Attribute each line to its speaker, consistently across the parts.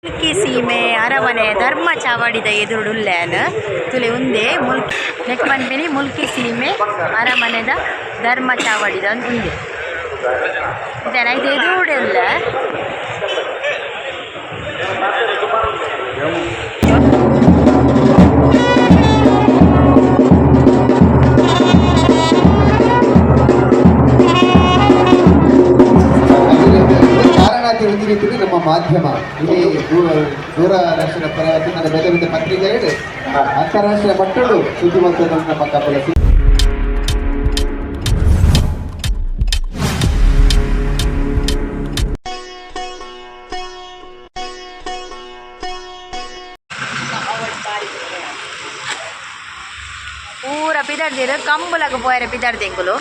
Speaker 1: ಮುಲ್ಕಿ ಸೀಮೆ ಅರಮನೆ ಧರ್ಮ ಚಾವಡಿದ ಎದುರುಡುಲ್ಲೇನ್ ತುಲೆ ಉಂದೆ ಮುಲ್ಕಿ ನೆಕ್ ಪನ್ಪಿನಿ ಮುಲ್ಕಿ ಸೀಮೆ ಅರಮನೆದ ಧರ್ಮ ಚಾವಡಿದ ಉಂದೆ ಇತ್ತೆ ಐತ ಎದುರುಡೆ ಉಲ್ಲೆ.
Speaker 2: ಕಾರಣಾತಿ ಒಂದು ರೀತಿಯಲ್ಲಿ ನಮ್ಮ ಮಾಧ್ಯಮ ಇಲ್ಲಿ ದೂರದರ್ಶನ ಪರವಾಗಿ ನನ್ನ ಬೇರೆ ಬೇರೆ ಪತ್ರಿಕೆಗಳು ಅಂತಾರಾಷ್ಟ್ರೀಯ ಮಟ್ಟಡು ಸುದ್ದಿ ಮಾಡ್ತದೆ ನಮ್ಮ ಕಂಬಳ.
Speaker 1: ಪೂರ ಪಿದರ್ದಿರು ಕಂಬುಲಗ ಪೋಯರೆ ಪಿದರ್ದೆಂಕುಲು.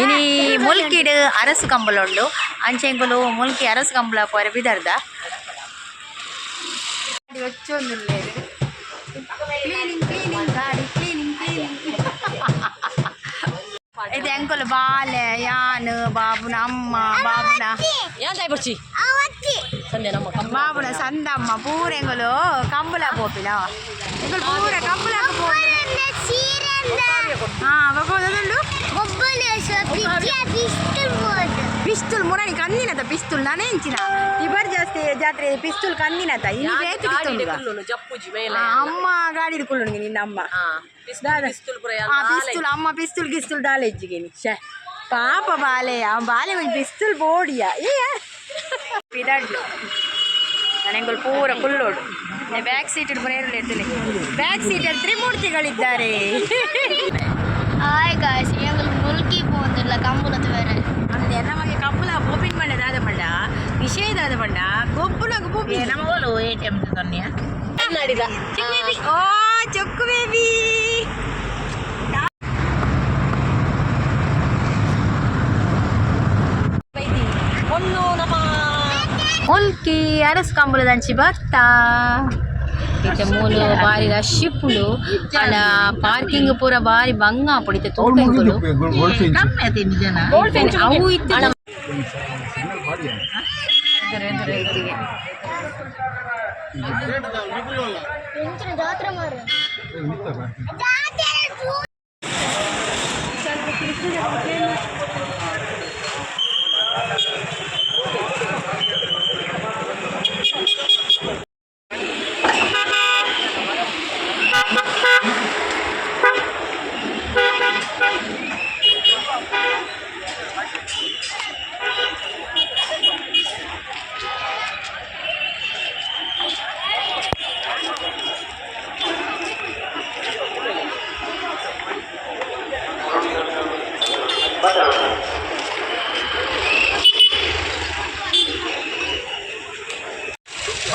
Speaker 1: ಇನಿ ಮುಲ್ಕಿಡ್ ಅರಸು ಕಂಬುಲ ಉಂಡು. ಅಂಚೆಂಕುಲು ಮುಲ್ಕಿ ಅರಸು ಕಂಬುಲ ಪೋಯರೆ ಪಿದರ್ದ. ಒಚ್ಚೊಂದುಲ್ಲೆರ್ ಕ್ಲೀನಿಂಗ್ ಕ್ಲೀನಿಂಗ್ ಗಾಡಿ ಕ್ಲೀನಿಂಗ್ ಕ್ಲೀನಿಂಗ್. ಇದು ಅಂಕಲ್ ಬಾಲೆ ಯಾನ್ ಬಾಬುನ ಅಮ್ಮ ಬಾಬುನ
Speaker 3: ಏನ್ ಬರ್ಚಿ ಸಂಜೆ ನಮ್ಮ ಕಂಬ
Speaker 1: ಬಾಬುನ ಸಂದಮ್ಮ ಪೂರ ಎಂಕುಲು ಕಂಬುಲ ಪೋಪಿನ. ಎಂಕುಲು ಪೂರ ಕಂಬುಲ ಪೋಪಿನ. ಹಾ, ಬೊಕ ಪಿಸ್ತೂಲ್ ಮುರಣಿ ಕಂದಿನತ ಪಿಸ್ತೂಲ್ ನಾನೇಂಚಿನ ಇಬರ್ ಜಾಸ್ತಿ ಜಾತ್ರೆ ಪಿಸ್ತೂಲ್ ಕಂದಿನತ ಇನಿ ಬೇತೆ.
Speaker 3: ಗಾಡಿ
Speaker 1: ಪಿಸ್ತೂಲ್
Speaker 3: ಕುಲ್ಲುನು ಜಪ್ಪುಜಿ ಮೇಲೆ.
Speaker 1: ಅಮ್ಮ ಗಾಡಿ ಕುಲ್ಲುನು ನಿನ್ನ ಅಮ್ಮ.
Speaker 3: ಹಾ, ಪಿಸ್ತೂಲ್ ಪಿಸ್ತೂಲ್ ಪೂರ.
Speaker 1: ಆ ಪಿಸ್ತೂಲ್ ಅಮ್ಮ ಪಿಸ್ತೂಲ್ ಗಿಸ್ತೂಲ್ ದಾಲೆಜ್ಜಿಗೆ ಶೇ ಪಾಪ ಬಾಲೆ ಆ ಬಾಲೆ ಒಂಜಿ ಪಿಸ್ತೂಲ್ ಬೋಡಿಯ ಏ ಪಿದಾಡ್ಲು. ನನಂಗುಲ್ ಪೂರ ಕುಲ್ಲೋಡು. ಬ್ಯಾಕ್ ಸೀಟ್ ಪೂರ ಇರಲಿ. ಬ್ಯಾಕ್ ಸೀಟಲ್ಲಿ ತ್ರಿಮೂರ್ತಿಗಳಿದ್ದಾರೆ.
Speaker 4: ಹಾಯ್ ಗಾಯ್ಸ್, ಎಂಗಳು ಮುಲ್ಕಿ ಪೋಂದಿಲ್ಲ ಕಂಬುಲದ ಬೇರೆ.
Speaker 1: ಅಂದೆ ನಮಗೆ ಕಂಬುಲ ಓಪನ್ ಮಾಡದಾದ ಪಂಡ ವಿಷಯ ದಾದ ಪಂಡ ಗೊಬ್ಬುನಗ ಪೋಪಿ.
Speaker 5: ನಮ್ಮ ಓಲು ಎ.ಟಿ.ಎಂ ತೊನ್ನಿಯ.
Speaker 3: ಕನ್ನಡಿದ.
Speaker 1: ಓ ಚೊಕ್ಕು ಬೇಬಿ.
Speaker 3: ಒಂದು ನಮ್ಮ
Speaker 1: ಮುಲ್ಕಿ ಅರಸ್ ಕಂಬುಲದಂಚಿ ಬರ್ತಾ ಇತ್ತೆ ಮೂಲು ಬಾರಿ ರಶ್ ಇಪ್ಪುಂಡು. ಆಂಡ ಪಾರ್ಕಿಂಗ್ ಪೂರ ಬಾರಿ ಬಂಗ ಆಪುಂಡು ಇತ್ತೆ ತೂಕ ಎಂಕುಲು.
Speaker 5: ಕಮ್ಮಿ ಆತೀನಿ ಜನ.
Speaker 1: ಅವು ಇತ್ತೆ
Speaker 4: ಜಾತ್ರೆ ಮಾರು.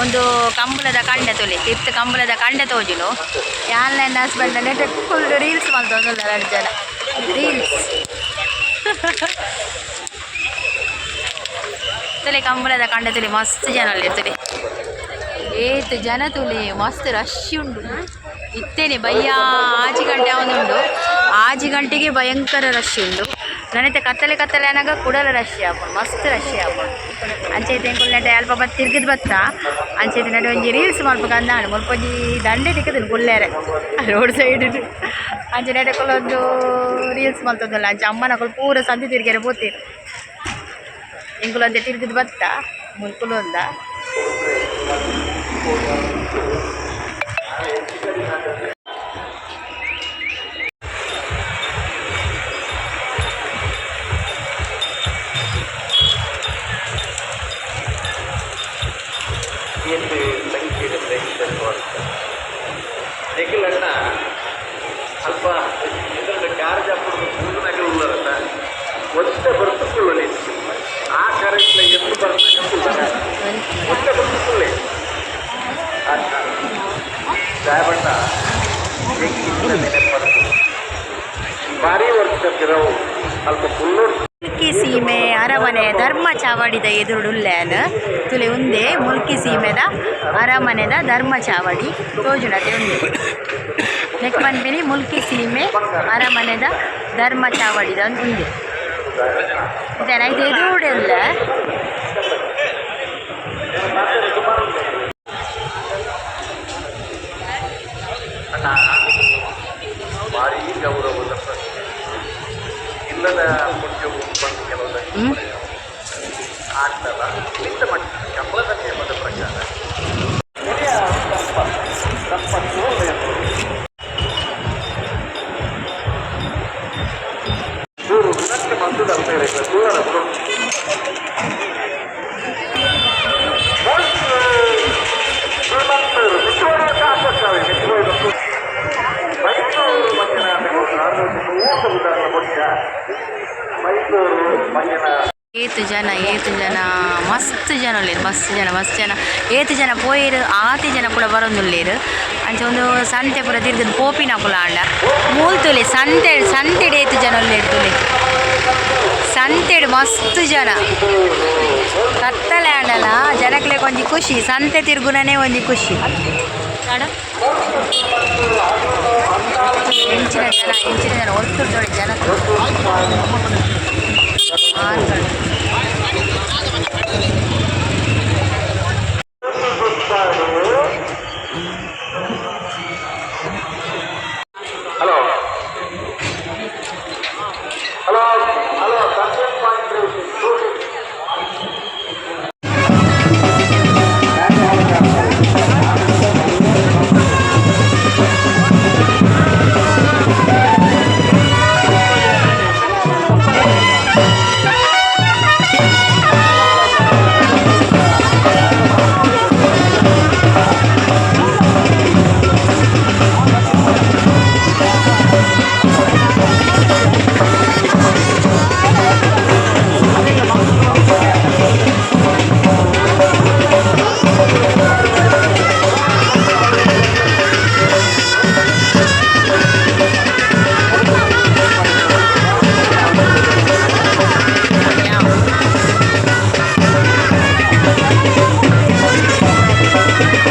Speaker 1: ಒಂದು ಕಂಬಳದ ಕಂಡ ತೊಲೆ ತಿರ್ತು ಕಂಬಳದ ಕಂಡ ತೋಜುನು. ಯಾನ್ ಹಸ್ಬೆಂಡ್ ನೆಟ್ ಕುಲ್ದು ರೀಲ್ಸ್ ಮಲ್ತೊಂದುಲ್ಲ ರಡ್ಡ್ ಜನ ರೀಲ್ಸ್ ತುಲೆ. ಕಂಬಳದ ಕಂಡ ತುಲೆ, ಮಸ್ತ್ ಜನ ಉಲ್ಲೆರ್ ತುಲೆ. ಏತ್ ಜನ ತುಲೆ, ಮಸ್ತ್ ರಶ್ ಉಂಡು. ಇತ್ತೇನೆ ಬಯ್ಯ ಆಜಿ ಗಂಟೆ ಆವೊಂದುಂಡು. ಆಜಿ ಗಂಟೆಗೆ ಭಯಂಕರ ರಶ್ ಉಂಡು. ನನತೆ ಕತ್ತಲೆ ಕತ್ತಲೆ ಆನಗ ಕುಡಲ ರಶ್ ಆಪುಂಡು, ಮಸ್ತ್ ರಶ್ ಆಪುಂಡು. ಅಂಚೈತೆ ಎಂಕುಲು ನೆಟೆ ಅಲ್ಪ ಬತ್ತ್ ತಿರ್ಗಿದ್ ಬತ್ತ. ಅಂಚೈತೆ ನೆಟೆ ಒಂಜಿ ರೀಲ್ಸ್ ಮಲ್ಪುಗ ಅಂದಾಂಡ್. ಮುಲ್ಪ ಒಂಜಿ ದಂಡೆ ತಿಕ್ಕುದುಂಡು ಕುಲ್ಲೆರೆ ರೋಡ್ ಸೈಡ್. ಅಂಚ ನೆಟೆ ಕುಲೊಂದು ರೀಲ್ಸ್ ಮಲ್ತೊಂದುಲ್ಲ. ಅಂಚ ಅಮ್ಮನಕುಲು ಪೂರ ಸಂತೆ ತಿರ್ಗೆರೆ ಪೋತೆರ್. ಎಂಕುಲು ಒಂತೆ ತಿರ್ಗಿದ್ ಬತ್ತ ಮುಲ್ ಕುಲೊಂದ.
Speaker 6: ಎಂದು ಸಂಖ್ಯೆ ಪ್ರೇಕ್ಷಕರು ನಿಖಿಲಣ್ಣ ಅಲ್ಪ ಇದರ ಕಾರ್ ಜಾಪುರದ ಮೂರು ಉಳ್ಳರತ್ತ ಒತ್ತೆ ಬರ್ತುಕೊಳ್ಳಿ. ಆ ಕರೆಂಟ್ಲ ಎಷ್ಟು ಬರ್ತದೆ ಒತ್ತೆ ಬರ್ತುಕೊಳ್ಳಿ. ಸಾಹೇಬಣ್ಣ ಭಾರಿ ವರ್ಷ ಪಿರವು ಅಲ್ಪ ಕುಲ್ಲೋಡ್.
Speaker 1: ಮುಲ್ಕಿ ಸೀಮೆ ಅರಮನೆ ಧರ್ಮ ಚಾವಡಿದ ಎದುರುಡುಲ್ಲೇನ್ ತುಲೆ. ಉಂದೆ ಮುಲ್ಕಿ ಸೀಮೆದ ಅರಮನೆದ ಧರ್ಮ ಚಾವಡಿ ತೋಜುನತೆ ಉಂದೆ. ನೆಕ್ ಪನ್ಪಿನಿ ಮುಲ್ಕಿ ಸೀಮೆ ಅರಮನೆದ ಧರ್ಮ ಚಾವಡಿದ ಉಂದೆ. ಇತ್ತೆ ಐತ ಎದುರುಡೆ ಉಲ್ಲೆ. ಜನ ಏತು ಜನ ಮಸ್ತ್ ಜನ ಉಲ್ಲೇರು ಮಸ್ತ್ ಜನ ಮಸ್ತ್ ಜನ ಏತು ಜನ ಪೋಯೆರು ಆತಿ ಜನ ಕೂಡ ಬರೋದುಲ್ಲೇರು ಅಂಚ ಒಂದು ಸಂತೆ ಪೂರ ತಿರ್ಗದು ಪೋಪಿನ ಪುಲ ಆಂಡ ಮೂಲ್ ತುಲೆ ಸಂತೆ ಸಂತೆಡ್ ಏತು ಜನ ಉಲ್ಲೇರು ತುಲೆ ಸಂತೆಡ್ ಮಸ್ತ್ ಜನ ಕತ್ತಲೆ ಆಂಡಲ ಜನಕ್ಲೆ ಒಂಜಿ ಖುಷಿ ಸಂತೆ ತಿರ್ಗುನನೇ ಒಂಜಿ ಖುಷಿ ಎಂಚಿನ ಜನ ಎಂಚಿನ ಜನ ಒತ್ತುರ್ದೊಳೆ ಜನ ಆರು.
Speaker 6: Hello hello hello 13.3.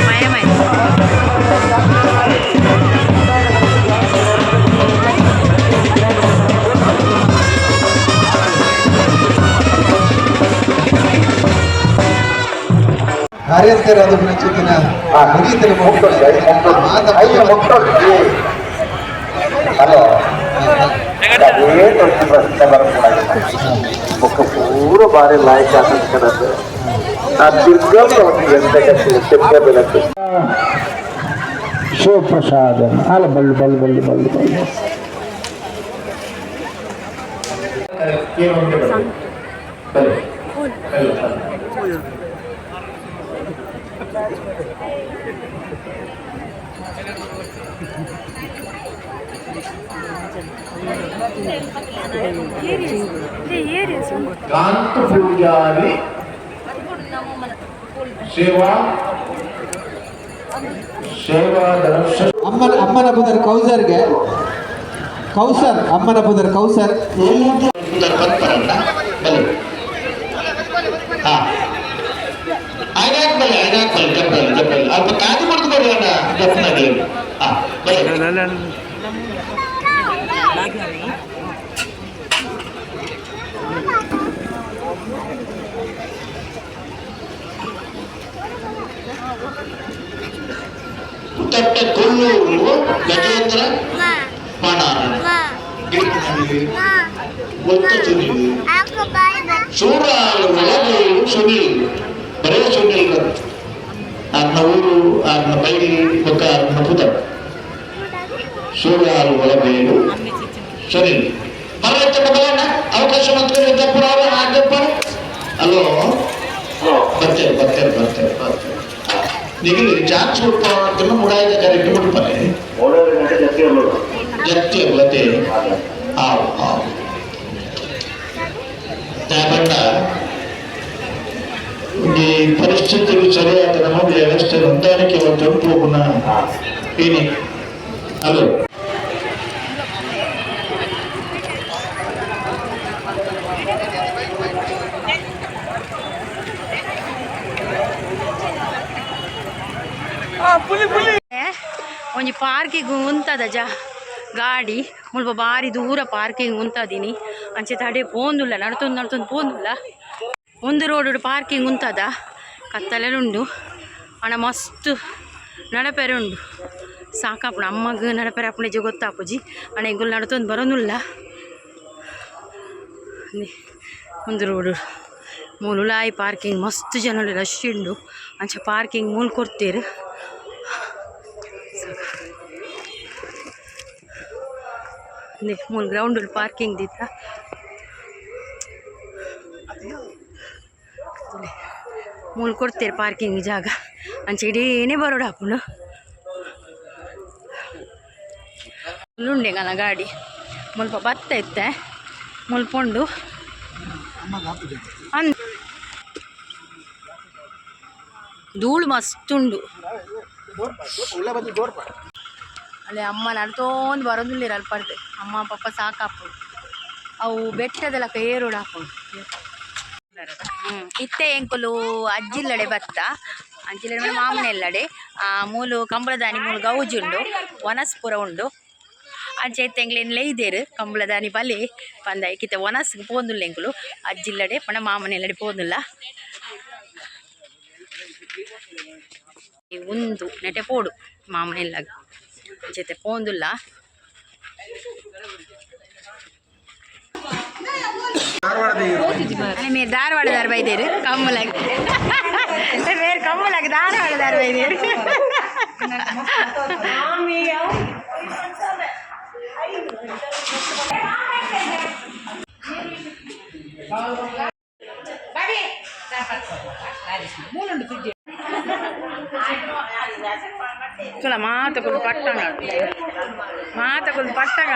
Speaker 1: ಮಯ ಮಯ.
Speaker 2: ಕಾರ್ಯಕರ್ತರಾದ ಚಿತ್ತಿನ ಮುಗಿತನ.
Speaker 6: ಹಲೋ, ಅದೇ ದೊಡ್ಡ ಪ್ರಶ್ನೆ ಬೊಕ್ಕ ಪೂರ ಬಾರಿ ಲಾಯಕ್ ಆತಂಕನದ್ದು ಆ ದುರ್ಗಮ್ಮ ಎಂತ ಚೆಕ್ಕ ಬೆಳಕು.
Speaker 7: ಶಿವಪ್ರಸಾದ ಅಲ್ಲ ಬಲ್ಲು ಬಲ್ಲು ಬಲ್ಲು ಬಲ್ಲು ಬಲ್ಲು.
Speaker 8: ಕಾಂತ ಪೂಜಾರಿ ಸೇವಾ ಸೇವಾ ದರ್ಶ.
Speaker 2: ಅಮ್ಮನ ಅಮ್ಮನ ಪುದರ್ ಕೌಸರ್ಗೆ ಕೌಸರ್ ಅಮ್ಮನ ಪುದರ್ ಕೌಸರ್.
Speaker 8: ಪರಲ್ಲ ಬಲೆ ಹಾ ಐನಾಕ್ ಬಲೆ ಐನಾಕ್ ಬಲೆ ಜಪ್ಪಲ್ ಜಪ್ಪಲ್ ಅಲ್ಪ ಕಾದು ಕೊಡ್ದು ಬರೋಣ ಜಪ್ಪನಾಗಿ ಹಾ ಬಲೆ. ತಟ್ಟ ಕೊಲ್ಲೂರು ಗಜೇಂದ್ರ ಪಾಣಾರ ಒತ್ತ ಸುನೀಲ್ ಸೂರಾಲು ಒಳಗೂರು ಸುನೀಲ್ ಬರೇ ಸುನೀಲ್ ಬಂತು ಆತ್ನ ಊರು ಆತ್ನ ಬೈಲಿ ಬೊಕ್ಕ ಆತ್ನ ಪುದ ಸೂರಾಲು ಒಳಬೇಡು ಸುನೀಲ್ ಮರತ್ತ ಮಗಳನ್ನ ಅವಕಾಶ ಮಂತ್ರಿ ಜಪ್ಪರು ಆ ಜಪ್ಪರು. ಹಲೋ, ಬರ್ತೇನೆ ಬರ್ತೇನೆ ಬರ್ತೇನೆ ಬರ್ತೇನೆ. ನಿಮಗೆ ಚಾನ್ಸ್ ಕೊಡ್ಪ ಅಂತ ಮುಡಾಯ್ದ ಕರೆಕ್ಟ್ ಮುಡ್ಪಾರೆ ಜತ್ತಿ ಅಲ್ಲದೆ ಆವು ಆವು ದಾಬಣ್ಣ ಈ ಪರಿಸ್ಥಿತಿಗೆ ಸರಿಯಾದ ನಮ್ಮ ವ್ಯವಸ್ಥೆ ಹೊಂದಾಣಿಕೆ ಒಂದು ಹೋಗುಣ ಏನಿ. ಹಲೋ.
Speaker 1: ಒಂಜಿ ಪಾರ್ಕಿಗ್ ಉಂತದ ಜ ಗಾಡಿ ಮುಲ್ಪ ಬಾರಿ ದೂರ ಪಾರ್ಕಿಂಗ್ ಉಂತದಿನಿ ಅಂಚೆ ತಡೆ ಪೋಂದುಲ್ಲ ನಡ್ತೊಂದು ನಡ್ತೊಂದು ಪೋಂದುಲ್ಲ ಒಂದು ರೋಡ್ ಪಾರ್ಕಿಂಗ್ ಉಂತದ ಕತ್ತಲೆಡ್ ಉಂಡು ಅಣ ಮಸ್ತ್ ನಡಪೆರೆ ಉಂಡು ಸಾಕಾಪುಂಡು ಅಮ್ಮಗ್ ನಡಪೆರೆ ಆಪುಂಡು ಗೊತ್ತಾಪುಜಿ ಅಣ ಎಂಕುಲು ನಡ್ತೊಂದು ಬರೋನುಲ್ಲ. ಒಂದು ರೋಡ್ ಮೂಲುಲಾಯಿ ಪಾರ್ಕಿಂಗ್ ಮಸ್ತ್ ಜನ ರಶ್ ಉಂಡು ಅಂಚ ಪಾರ್ಕಿಂಗ್ ಮೂಲು ಕೊಡ್ತೀರು. ಮೂಲು ಗ್ರೌಂಡ್ ಪಾರ್ಕಿಂಗ್ ದೀತ ಮೂಲು ಕೊಡ್ತೀರಿ ಪಾರ್ಕಿಂಗ್ ಜಾಗ ಅಂಚ ಇಡೀನೇ ಬರೋಡು ಆಪುಂಡು ಉಂಡೆಂಗಲ ಗಾಡಿ ಮುಲ್ಪ ಬತ್ತ ಇತ್ತೆ ಮುಲ್ಪ ಉಂಡು. ಅಂದ್ ಧೂಳು ಮಸ್ತ್ ಉಂಡು. ಅಲ್ಲೇ ಅಮ್ಮ ನಡ್ತೊಂದು ಬರೋದಿಲ್ಲ ಅಲ್ಪಡ್ದು. ಅಮ್ಮ ಪಪ್ಪ ಸಾಕಾಪುಡು. ಅವು ಬೆಟ್ಟದಲಕ ಏರೋಡು ಹಾಪುಂಡು. ಇತ್ತೆ ಎಂಕುಲು ಅಜ್ಜಿಲ್ಲಡೆ ಬತ್ತ, ಅಜ್ಜಿಲ್ಲಡೆ ಮಾಮನೆಲ್ಲಡೆ. ಮೂಲು ಕಂಬಳದಾನಿ ಮೂಲು ಗೌಜಿ ಉಂಡು, ವನಸ್ಪುರ ಉಂಡು. ಅಂಚ ಇತ್ತೆ ಎಂಕ್ಲೆನ್ ಲೈದೇರು ಕಂಬಳದಾನಿ ಬಲೆ ಪಂದ. ಇತ್ತೆ ವನಸ್ಗೆ ಪೋಂದುಲ್ಲ ಎಂಕುಲು ಅಜ್ಜಿಲ್ಲಡೆ ಪಂಡ ಮಾಮನೆಲ್ಲಡೆ ಪೋಂದುಲ್ಲ. ಉಂದು ನೆಟೆ ಪೋಡು ಮಾಮನೆಲ್ಲಾಗ ಅಂಚ ಪೋಂದುಲ್ಲ. మీరు ಧಾರವಾಡದಾರು ಬೈದೇರು ಕಮ್ಮಲಾಗಿ. ಬೇರೆ ಕಮ್ಮಲಾಗಿ ಧಾರವಾಡದಾರು ಬೈದೇರು. ತುಳ ಮಾತకులు ಪಟ್ಟಣ ಮಾತకులు ಪಟ್ಟಣ.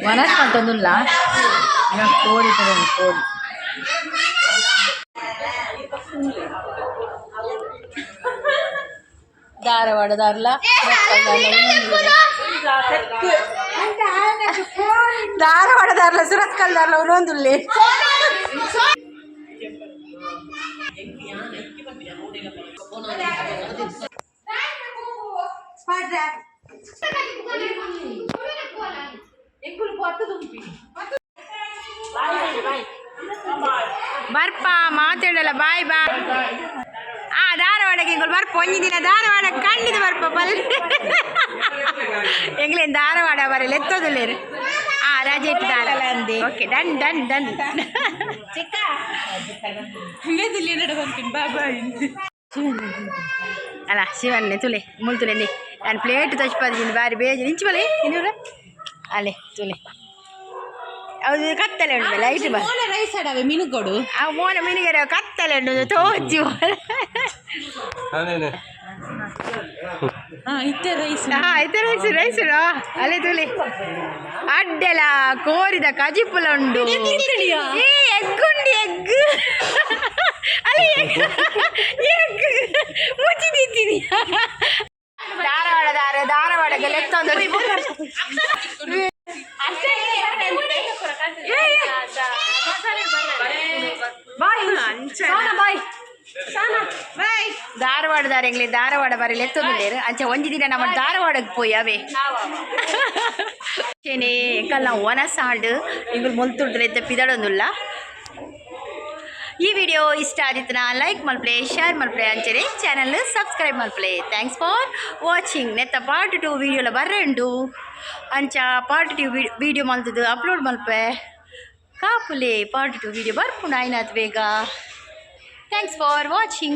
Speaker 1: ವನಸ್ಪಂತೊಂದುಲ್ಲ ಕೋಳಿ ತಗೊಂಡು ಕೋಳಿ. ಧಾರವಾಡದಾರ್ಲ ಧಾರವಾಡದಾರ್ಲ ಸುರತ್ಕಲ್ದಾರ್ಲ ಒಂದೊಂದುಲ್ಲೆ. ಬರ್ಪ ಮಾತಾಡಲ್ಲ. Bye bye. ಆ ಧಾರವಾಡಕ್ಕೆ ಎಂಕುಲು ಬರ್ಪ ಒಂಜಿ ದಿನ. ಧಾರವಾಡ ಖಂಡಿತ ಬರ್ಪ ಬಲ್. ಎಂಗ್ಲೇನ್ ಧಾರವಾಡ ಬರಲ್ಲ ಎತ್ತೋದಿಲ್ಲೇರು. ಆ ರಜೆ ಇಟ್ಟು Dharwad. Okay, done done done. ಅಲ್ಲ ಶಿವನ್ನೆ ತುಲೆ ಮುಲ್ ತುಲೆ ನಾನು ಪ್ಲೇಟ್ ತಚ್ಪದಿನಿ. ಬಾರಿ ಬೇಜ ಇಂಚು ಬಲೆ ಇನ್ನೂರ ಅಲ್ಲೇ ತುಲೆ. ಅದು ಕತ್ತಲೆ ಉಂಟು, ಲೈಟ್ ಬಾ.
Speaker 3: ರೈಸ್ ಅಡವೆ ಮೀನುಗೋಡು.
Speaker 1: ಆ ಮೋನ ಮೀನಿಗೆ ಕತ್ತಲೆ ಉಂಟು ತೋಚಿ.
Speaker 3: ಇತ್ತೆ ರೈಸ್.
Speaker 1: ಹಾ, ಇತ್ತೆ ರೈಸ್ ರೈಸ್. ಅಲ್ಲೇ ತುಲೆ ಅಡ್ಡೆಲ ಕೋರಿದ ಕಜಿಪುಲ ಉಂಡು. ಏ ಎಗ್ ಉಂಡು, ಎಗ್ ಅಲ್ಲಿ ಎಗ್ ಮುಚ್ಚಿದ್ದೀನಿ. ಧಾರವಾಡ ಧಾರ ಧಾರವಾಡಕ್ಕೆ ಲೆತ್ತೊಂದು. ಬಾಯ್ ಧಾರವಾಡದಾರ ಎಂಗ್ಲೆ ಧಾರವಾಡ ಬರಲಿ ಎತ್ತೊಂದುಲ್ಲೇರು. ಅಂಚ ಒಂಜಿ ದಿನ ನಮ್ಮ ಧಾರವಾಡಕ್ಕೆ ಪೋಯಿ ಅವೇ ಅಂಚೆನೆ ಎಂಕಲ್ನ ಒನಸಾಂಡ್ ಎಂಕುಲು ಮೊಲ್ತುಡ್ರೆ ಇತ್ತೆ ಪಿದಡೊಂದುಲ್ಲ. ಈ ವಿಡಿಯೋ ಇಷ್ಟ ಆದಿತ್ತನ ಲೈಕ್ ಮಲ್ಪಲೆ, ಶೇರ್ ಮಲ್ಪಲೆ, ಅಂಚನೆ ಚಾನಲ್ ಸಬ್ಸ್ಕ್ರೈಬ್ ಮಲ್ಪಲೆ. Thanks for watching. ನೆತ್ತ ಪಾರ್ಟ್ 2 ವೀಡಿಯೋಲ ಬರ್ರೆಂಡು. ಅಂಚ ಪಾರ್ಟ್ 2 ವೀಡಿಯೋ ಮಲ್ತದು ಅಪ್ಲೋಡ್ ಮಲ್ಪೆ ಕಾಪುಲೆ. ಪಾರ್ಟ್ 2 ವೀಡಿಯೋ ಬರ್ಪುಂಡು ಆಯ್ನಾತ್ ಬೇಗ. Thanks for watching.